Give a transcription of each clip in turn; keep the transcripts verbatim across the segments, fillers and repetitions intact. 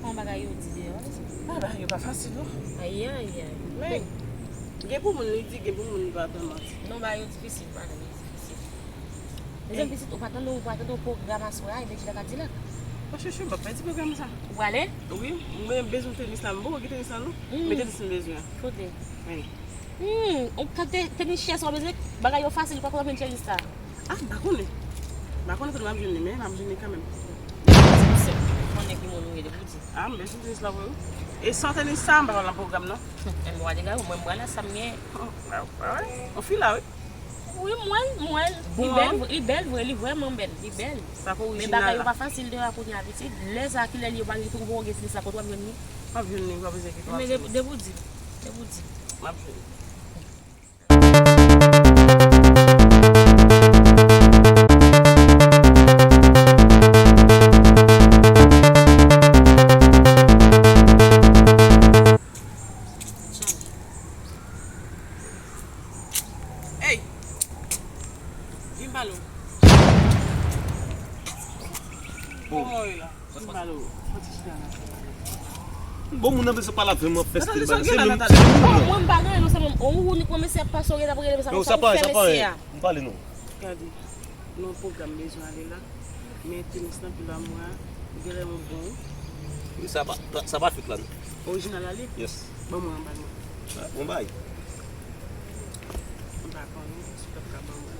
Kòman bagay yo di deyò a, mesye? Ah, bagay yo pa fasil, non. Ayayay. Men, gen pou moun li di, gen pou moun li pa pran manti. Non, bagay yo difisil, bagay yo difisil. Mezanmi, pitit, ou pa tande, ou pa tande yon pwogram aswè a, epi Djila Kadilak. Mwen chouchou, m ap pèdi pwogram sa. Ou prale? Wi, mwen bezwen tenis la, m poko gen tenis la, non. Mm. Men tenis m bezwen an. Kote? Wi. Hmm, ou ka te, tenis chè sa w bezwen, bagay yo fasil, ou pa konn anpil tenis sa. Ah, m pa konnen. M pa konnen kote m ap jwenn li, men m ap jwenn li kanmenm. Ou konnen ki moun ou ye, depi w di. Ah, m bezwen tenis la vre wi. E san tenis sa, m pa pral nan pwogram non. Enben w a degaj ou, mwen m pral la sa m gen. Oh, ah, ah, wi. Yon fi la wi. Wi, m wè l, m wè l. Li bèl, li bèl vre, li vrèman bèl, li bèl. Sa pa orijinal la. Men bagay yo pa fasil deyò a kounye a pitit. Lè sa kilè li yo pa gen pou gen tenis la, kote w ap jwenn li? W ap jwenn li, w ap jwenn li. Men depi w di, depi w di. M ap jwenn li. Ey! Vin pale w. Kòman w ye la? Vin pale w. Fò ti chita la. Bon, moun nan bezwen pale avè m, fè stil bagay. Se menm, se menm moun nan. Mwen m pa gen anyen non, se menm ou ni kòmanse ap pase w rele ap rele sa. Non, sa pa, sa pa anyen. M pale non. Gade. Nan yon pwogram bezwen ale la. Men tenis nan pil a mwen, genlè mwen bon. Wi, sa pa, sa pa fake la non. Orijinal la li? Yes. Ban mwen anba non. Ah, bon bay. M pa konnen si w t ap ka ban mwen.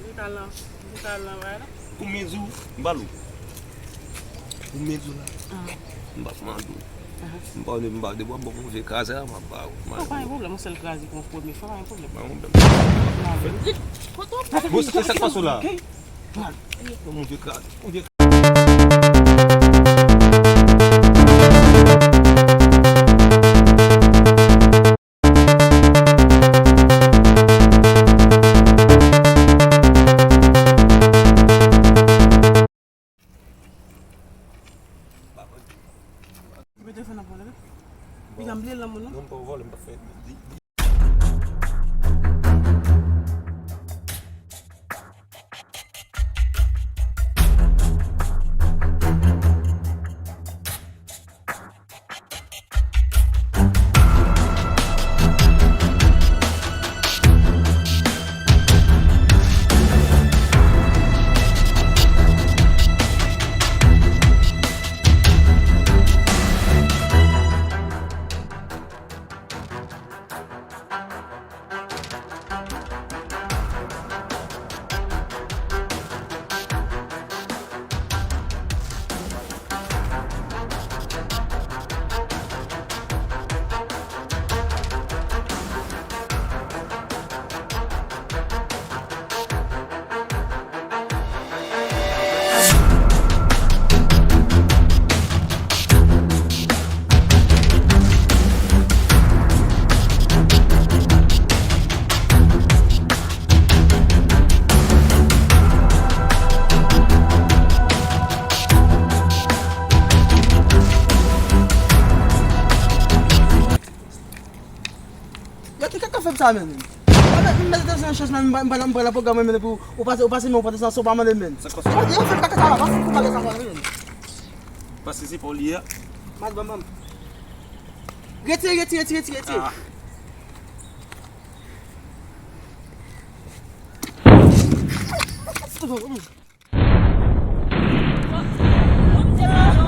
Li ta lan, li ta lan bay la. Konbyen jou? M ba l ou. Konbyen jou la? Ah. M pa mande w. M pa, m pa, depi w ap ban m yon vye kraze la, m ap ba ou. Oh, pa gen pwoblèm, yon sèl kraze pou yon premye fwa, pa gen pwoblèm. Pa gen pwoblèm. Bon, se sa k pase w la? Yon vye kraze. Yon vye Mete telefòn nan pou mwen, tande? Piga m bliye l nan moun nan. Non, m pa vòlè, m pa fè. Yo, ki kaka fè m sa menm? M mèt, m mèt nan chans menm, m pa, m pa, m pa nan pwogram mwen menm pou ou pase, ou pase men ou pran desann san w pa mande menm. Sa k pase? Yo, fè kaka sa la, pa fè kaka sa menm. Pase se pa w li ye a. Mas banm, banm. Retire, retire, retire, retire, retire. Ah. Moun te pale w, moun te pale w,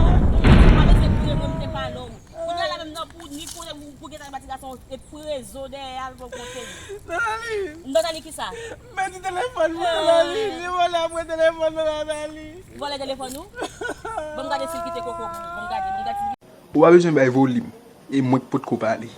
moun te pale w. Kounye a la menm nan pou ni kote pou, pou gentan ba ti gason e prezo dèyè al pou kote li. Nathalie! Nathalie kisa? M pèdi telefòn mwen, Nathalie. Li vòlè apre telefòn mwen, Nathalie. Vòlè telefòn ou? Ban m gade si l kite koko pou ou. Ban m gade, ban m gade si l kite. Ou pa bezwen bay volim. E mwen k potko pale.